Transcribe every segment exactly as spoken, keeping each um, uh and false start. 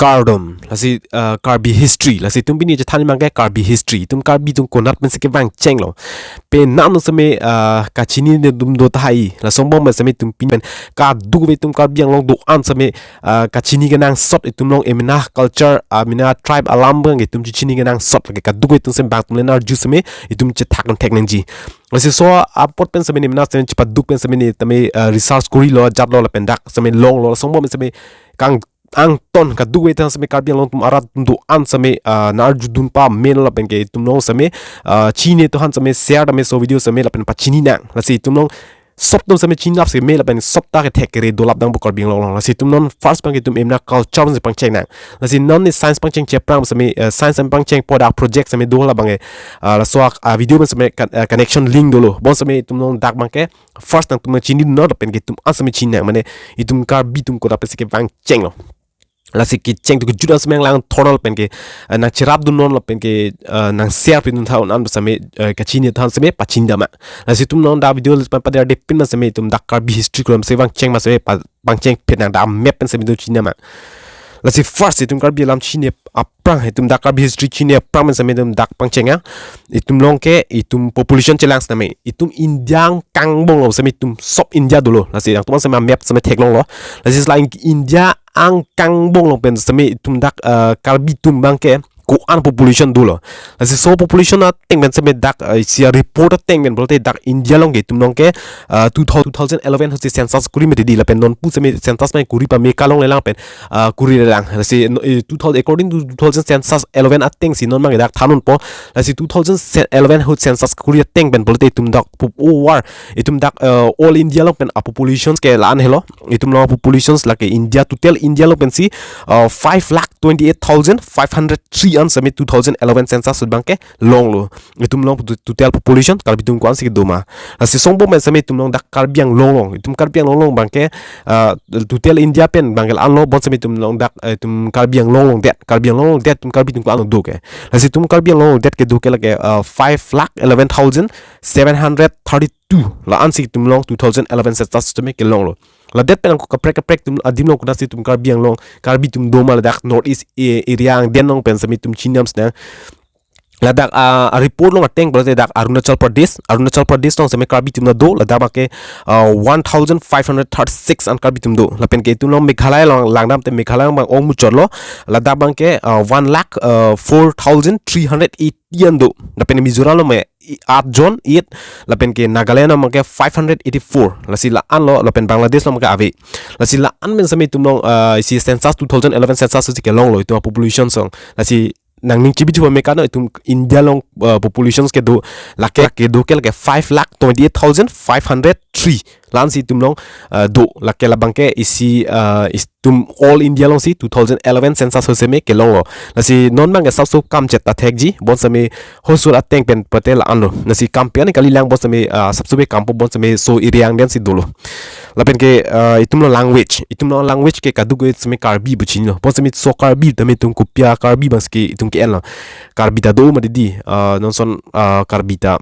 Kardom, lasi uh, Karbi history, lasi itum pini chethan abangke Karbi history, itum Karbi atum konat pensi kevang chenglo. Penang seme uh, kachini atum do tahai, lason bom seme itum pini pen kadokave itum Karbi Anglong do-an seme uh, kachini kenangsot, itum along emena culture, amena tribe alam abang itum chini kenangsot, lake kadokave itum seme bang atum le arju seme itum chethak thek nangji. Lasi laso apot pen seme ne mena seme chepaduk pen seme ne tame uh, research korilo, jatlo lapen dak seme longlo, lason bom seme kang angton kadokave atum seme Karbi Anglong atum arat atum do-an seme uh, nang arjudun pame lapen ke itum along seme uh, chini atum aphan seme share tame laso video seme lapen pachini nang. Lasi itum along sob atum seme chinap seme lapen sob ta kethek kere dolap dang bo Karbi Anglong along. Lasi itum non first abang itum emena culture seme pangcheng nang. Lasi non ne science pangchengji aphrang seme uh, science seme pangchengpo, dak project seme do labang ke uh, laso uh, video pen seme con- uh, connection link dolo. Bom seme itum along dak abangke first nangtum chinidun non lapen ke itum an seme chini nang, mane itum Karbi atum konat pensi kevang chenglo. Lasi kecheng atum kejut an seme nanglang thornal pen ke uh, nangcherapdun non lapen ke uh, nang share pidun tha un-an seme uh, kachini atum seme pachini dam ma. Lasi itum non dak video le pan pader depin ma seme itum dak Karbi history kolom seme vang cheng ma seme pa- pangcheng phet nang dak map pen seme itum chini ma. Lasi first itum Karbi alam chini aphrang, itum dak Karbi history chini aphrang pen seme itum dak pangcheng ya. Itum along ke itum population chelang seme itum India angkang angbong along seme itum sob India dolo. Lasi nangtum seme map seme theklonglo. Lasi selain India angkang angbong along pen seme itum dak uh, Karbi atum abangke ko-an population dolo. Lasi laso population ateng pen seme dak uh, isi report ateng pen pulote dak India along ke itum along ke uh, two thousand eleven ahut si census kori mati di lapen non pu seme census abang kori pame kalong lelang pen uh, kori lelang. Lasi no- eh, two thousand, according to two thousand census eleven ateng si non abang dak than unpo. Lasi two thousand eleven ahut census kori ateng pen pulote itum dak pup over itum dak uh, all India along pen a populations ke la-an helo. Itum along populations lake India, total India along pensi uh, five lakh twenty-eight thousand five hundred three an seme two thousand eleven census ahut abangke longlo. Itum along to- total population Karbi atum ko-an si kedo ma. Lasi lason bom seme itum along dak Karbi Anglong along, itum Karbi Anglong along abangke uh, total India pen abangke la-anlo, bom seme itum along dak uh, itum Karbi Anglong along det, Karbi Anglong along det itum Karbi atum ko-an do ke. Lasi itum Karbi Anglong along det kedo ke lake uh, five lakh eleven thousand seven hundred thirty-two, la-an si itum along two thousand eleven census seme kelonglo. Ladet pen ako kaprek kaprek atum adim along konat si itum Karbi Anglong, Karbi atum do ma ladak North East e- area angdeng along pen seme itum chinam sena. Ladak uh, report along ateng pulote dak Arunachal Pradesh, Arunachal Pradesh along seme Karbi atum do, ladak abangke uh, one thousand five hundred thirty-six an Karbi atum do. Lapen ke itum along Meghalaya along langdam te Meghalaya along abang ong muchotlo, ladak abangke uh, one lakh uh, four thousand three hundred eighty an do. Lapen Mizoram along me i- at jon it, lapen ke Nagaland along abangke five hundred eighty-four. Lasi la-anlo, lapen Bangladesh along abangke ave. Lasi la-an pen seme itum along uh, isi census two thousand eleven census si kelonglo itum population along. Lasi nangning chibi chibo mekano itum India along uh, populations kedo lake kedo ke lake five lakh twenty-eight thousand five hundred three. La-an si itum along uh, do, lake labangke isi uh, itum all India along si two thousand eleven census ahut seme kelonglo. Lasi non abangke sabso kam chet ta thekji, bom seme hosur ateng pen pate la-anlo. Lasi kam pen kalilang, bom seme uh, sabso be kampo, bom seme laso area angdeng si dolo. Lapen ke uh, itum along language, itum along language ke kadokave seme Karbi pu chinilo. Bom seme laso Karbi tame itum kopi a Karbi abang si ke itum ke-enlo. Karbi ta do mati di uh, non ason uh, Karbi ta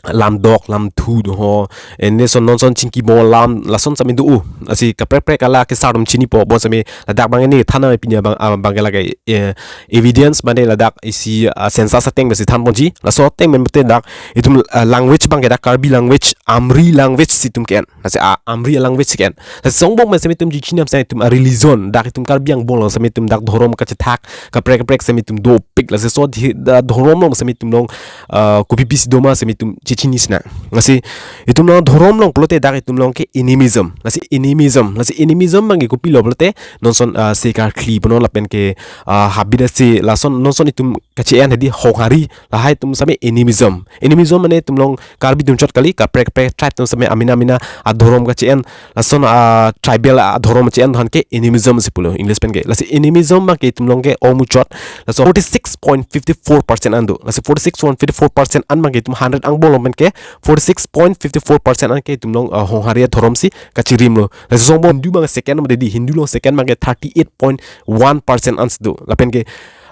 lamdok lamthu do ho, ene ason non ason chingki bo lam lason seme do u. Lasi kaprek kaprek ala kesar atum chinipo, bom seme ladak abang ini than nang pini abang abang ke lake eh, evidence mane ladak isi uh, census ateng pensi than ponji, laso ateng pen pute dak itum uh, language abangke dak Karbi language, Amri language si itum ke-en. Lasi uh, Amri language si ke-en. Lasi lason bom seme itum ji chinam sena itum uh, religion, dak itum Karbi Anglong along seme itum dak dhorom kachethak kaprek kaprek seme itum dopik. Lasi laso dhi- da- dhorom along seme itum along uh, kopi pisi do ma seme itum chechini sena. Lasi itum along dhorom along pulote dak itum along ke animism. Lasi animism, lasi animism abangke kopilo pulote non ason uh, se karkli punon lapen ke uh, habit asi lason non ason itum kache-en hedi honghari, lahai itum seme animism. Animism mane itum along Karbi atum chot kali, kaprek kaprek tribe atum seme amena amena adhorom kache-en, lason uh, tribal adhorom che-en aphan ke animism si pulo English pen ke. Lasi animism abangke itum along ke ong muchot, laso forty-six point fifty-four percent an do. Lasi forty-six point fifty-four percent an abangke itum hundred angbong along pen ke forty-six point fifty-four percent an ke itum along uh, honghari adhorom si kachirimlo. Lasi lason bom Hindu abang second abang di, Hindu along second abangke thirty-eight point one percent an si do. Lapen ke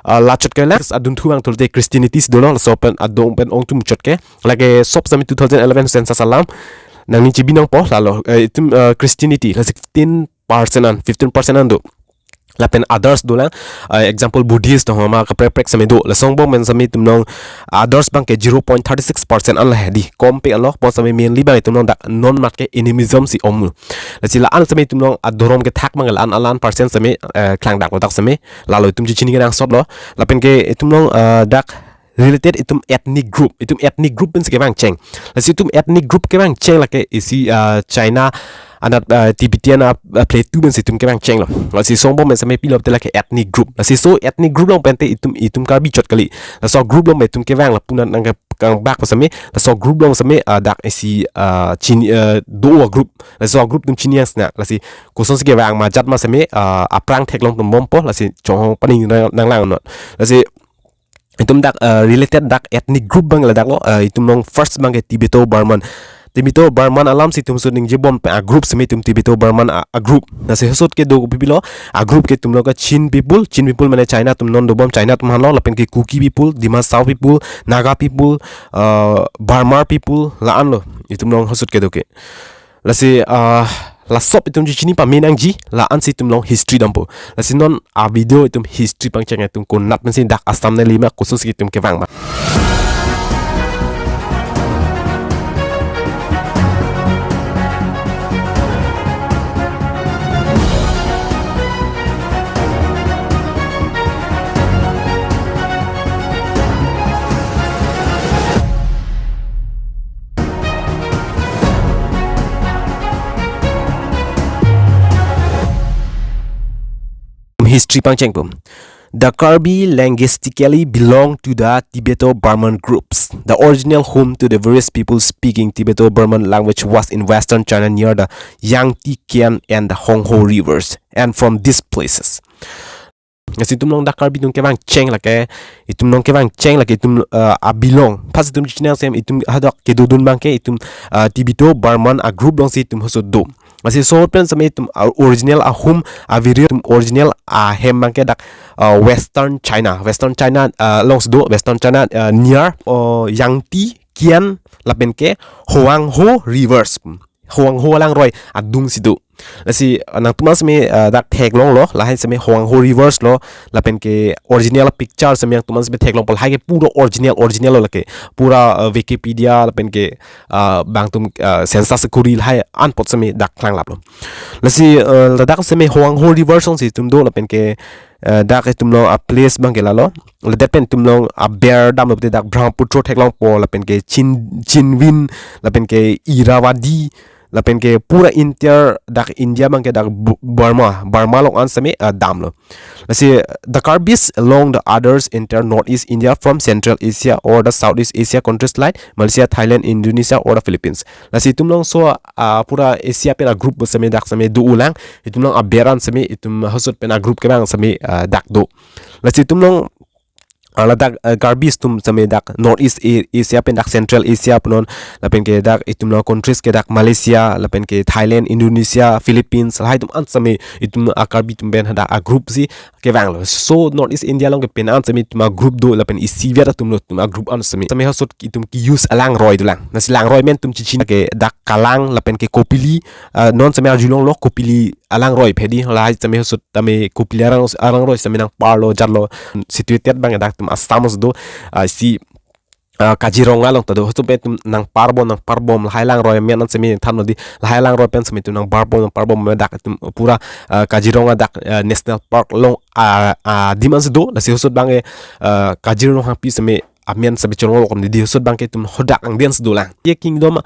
uh, lachot ke la adunthu abang pulote Christianity si dolo, laso pen adung pen ong atum chot ke. Lake sob seme two thousand eleven census alam nangning chibi nangpo lalo uh, itum uh, Christianity lasi fifteen percent an, fifteen percent an do. lapen others dolang, uh, example Buddhist, no, ma kaprek prek seme do. Laso angbong pen seme itum long others abangke zero point thirty six percent anlo hedi, kom pe anlo, pon seme mainly abang itum long dak non mat ke animism si om. Lasi la-an seme itum long adhorom kethak abang la-an alan percent seme, uh, klang dak lo dak seme, lalo itum chechini kenangsot lo. Lapen ke itum long, uh, dak related itum ethnic group, itum ethnic group pensi kevangcheng. Lasi itum ethnic group kevangcheng lake isi, uh, China anat, uh, Tibetan, uh, uh, play tu pensi itum kevangcheng lo. Lasi laso angbong pen seme pilo te lake ethnic group. Lasi laso ethnic group along pen te itum, itum Karbi chot kali. Laso group along pen itum kevang lapu nang kang bak seme, laso group along seme, uh, dak isi, uh, chini, uh, do-o group. Laso group itum chini yang sena. Lasi kosonsi kevang ma jat ma seme, uh, aphrang theklong atum bompo, lasi chonghong paning nang, nanglang non. Lasi itum dak, uh, related dak ethnic group abang ladak lo, uh, itum long first abangke Tibeto-Burman. Tibeto-Burman alamsi itum sut ningje bom pen a group seme itum Tibeto-Burman a, a group. Lasi hosot kedo kopilo, a group ke itum lo ke Chin people, Chin people mane China atum non dobom, China atum anlo, lapen ke Kuki people, Dima Hasao people, Naga people, uh, Burma people, la-an lo itum long hosot kedo ke. Lasi, ah, la sop itum chechini pame nangji, la-ansi itum long history dampo. Lasi non a video itum history pangcheng itum konat pensi dak Assam neli ma kosonsi itum kevang ma. History pangcheng pum. The Karbi linguistically belong to the Tibeto-Burman groups. The original home to the various people speaking Tibeto-Burman language was in western China near the Yangtze Kiang and the Huanghe rivers, and from these places. Lasi itum long dak Karbi itum kevangcheng lake, itum long kevangcheng lake itum, uh, a belong. Pas itum chechini sem itum hadak kedodun abangke itum, uh, Tibeto-Burman a group alongsi itum hosot do. Lasi laso pen seme itum, uh, original a home, a viri itum original ahem abangke dak, uh, western China. Western China, uh, alongsi do, western China, uh, near, uh, Yangtze Kiang lapen ke Huanghe rivers. Huanghe alangroi adungsi do. Lasi, uh, nangtum an seme, uh, dak theklong lo, lahai seme Huanghe rivers lo, lapen ke original picture seme nangtum an seme theklongpo, lahai ke pura original, original lo lake. Pura, uh, Wikipedia, lapen ke, uh, bang atum, uh, census kuri lahai anpot seme dak klanglap lo. Lasi, uh, ladak seme Huanghe rivers alongsi itum do, lapen ke, uh, dak itum long a place abangke lalo. Ladak pen itum long aber damlo pute dak Brahmaputra theklongpo, lapen ke Chin, Chindwin, lapen ke Irrawaddy, lapen ke pura entire dak India abangke dak Bu-, Burma, Burma along an seme, uh, damlo. Lasi, the Karbis along the others enter northeast India from Central Asia or the Southeast Asia countries like Malaysia, Thailand, Indonesia or the Philippines. Lasi itum long laso, uh, pura Asia pen a group seme dak seme do-o lang, itum long aber an seme itum hosot pen a group kevang seme, uh, dak do. Lasi itum long, uh, ladak, uh, Karbis atum seme dak northeast A-, Asia pen dak Central Asia punon, lapen ke dak itum long countries ke dak Malaysia, lapen ke Thailand, Indonesia, Philippines, lahai atum an seme itum a Karbi atum pen hadak a group si kevanglo. So northeast India along ke pen an seme itum a group do, lapen isivet atum lo itum a group an seme. Seme hosot itum ke-use alangroi dolang. Lasi langroi amen itum chechini ke dak Kalang lapen ke Kopili, uh, non seme arjulonglo Kopili alangroi phedi, lahai seme hosot tame Kopili arang, alangroi seme nangparlo jatlo, situated abang dak itum Assam si do, uh, si, uh, Kaziranga along ta do, hosot pen itum nangparbom, nangparbom, lahai langroi amen an seme thanlo di, lahai langroi pen seme itum nangparbom, nangparbom dak itum pura, uh, Kaziranga dak, uh, National Park along, uh, uh, adim an si do, lasi hosot abangke, uh, Kazir Ronghangpi seme amen seme cholong lokom di, hosot abangke itum hadak angdeng si dolang. Ye kingdom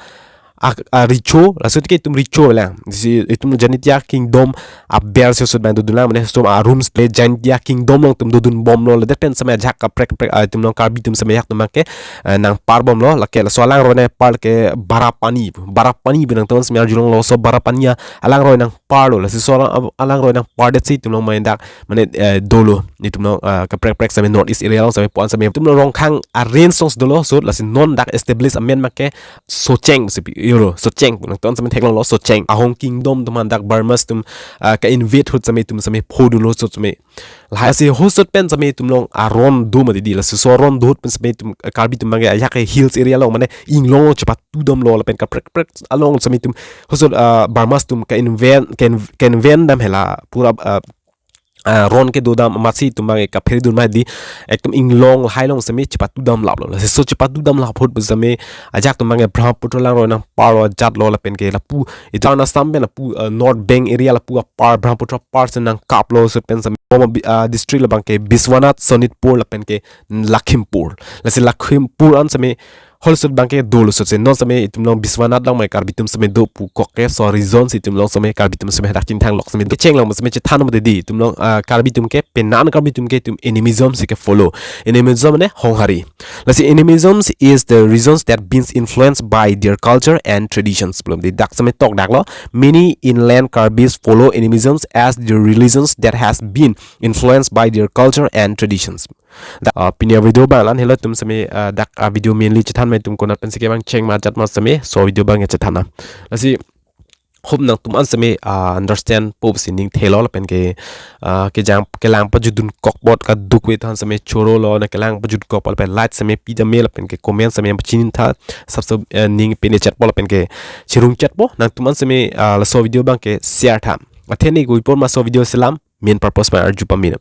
a, a recho, laso ke itum recho lang. Si itum Jaintia kingdom aber si hosot abang dodulang, mane hosot a rooms le Jaintia kingdom along itum dodunbomlo, ladak pen seme ajak kaprek kaprek, ah, itum long Karbi atum seme ajak atum abangke, eh, nangparbomlo, lake laso alangroi nangpar ke Barapani, Barapani pu nangtum seme arjulonglo, laso Barapani alangroi nangparlo, lasi laso alang, alangroi nangpardetsi itum long mane dak, mane, eh, dolo. Itum long, ah, kaprek kaprek seme northeast area along seme pu an seme itum long Rongkhang a range alongsi dolo, so lasi non dak establish amen abangke Socheng si pi, yo lo, Socheng. Nangtum an seme theklonglo Socheng. Ahom kingdom atum an dak Burma atum, ah, ka-invade ahut seme itum seme pho dunlo hosot seme. Lahai si hosot pen seme itum long aron do mati di. Lasi laso aron do ahut pen seme itum, ah, Karbi atum abangke ajak ke hills area along, mane inglong along chepatudamlo, lapen kaprek kaprek along seme itum hosot, ah, Burma atum ka-invade, ka-in-, ka-invade dam hela pura, ah, ah, ron kedo dam amatsi itum abang ke kaphere dun ma di, ekdom inglong lahai along seme chepatu dam laplo. Lasi laso chepatu dam lap ahut pu seme ajahak atum abang ke Brahmaputra langroi nangparlo ajatlo lapen ke lapu itum Assam pen lapu, ah, North Bank area lapu apar Brahmaputra apar si nangkaplo laso pen seme bom abi-, ah, district labang ke Biswanath, Sonitpur lapen ke Lakhimpur. Lasi Lakhimpur an seme hol sut abang ke dolo sut si non seme itum along Biswanath along mai Karbi atum seme do pu kok ke laso reason si itum along seme Karbi atum seme dak chinthang lok seme kecheng along seme chethan mati di itum along, ah, Karbi atum ke penan Karbi atum ke itum animism si ke follow. Animism mane honghari. Lasi animism is the regions that being influenced by their culture and traditions. Belum di dak seme tok dak lo. Many inland Karbis follow animism as their religions that has been influenced by their culture and traditions. Dak, ah, pini avideo abang la-an helo itum seme, ah, dak, ah, video mainly chethan ma itum konat pensi kevang cheng ma ajat ma seme laso video abang chethan na. Lasi hope nangtum an seme, ah, understand po si ning thelo lapen ke, ah, kejang kelang pajudun kok apot kaduk ave than seme chorolo na kelang pajudun kok apot lapen like seme pi tame lapen ke comment seme pachini tha sab sab, eh, ning pine chetpo lapen ke chirung chetpo nangtum an seme, ah, laso video abang ke share tha. Athe ne gui por ma laso video selam main purpose abang arju pame.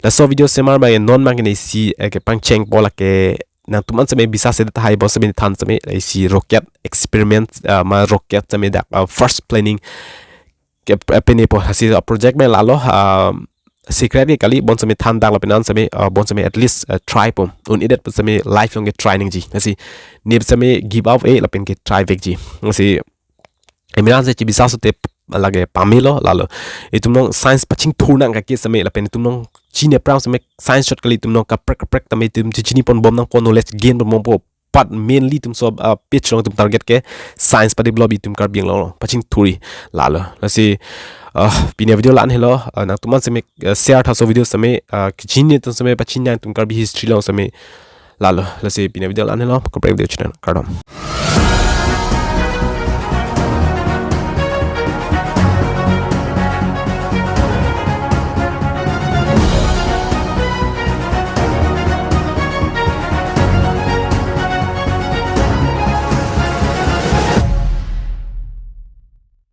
Laso video semar abang non abang ke ne isi, eh, kepangchengpo lake nangtum an seme bisa sedet tahai bom seme than seme isi rocket experiment, ah, ma rocket seme dak, ah, first planning ke, eh, penepo lasi project abang lalo, ah, secret ke kali bom seme than dak lapen an seme, ah, bom seme at least, ah, try po un-edet pu seme life along ke try nangji. Lasi ne seme give up e lapen ke try vekji. Lasi emiran se chibisa sute lake pamelo lalo. Itum along science pachingthur nang kake seme lapen itum along chini aphrang seme science shot kali itum along kaprek kaprek tame itum chini pon bom nangpo knowledge gain pon bompo. But mainly itum so, ah, pitch along itum target ke science pa develop itum Karbi Anglong along pachingthur-i lalo. Lasi, ah, pini avideo la-an helo, ah, nangtum an seme, ah, share tha laso video seme, ah, kechini atum seme pachini itum Karbi history along seme lalo. Lasi pini avideo la-an helo, kaprek video channel. Kardom.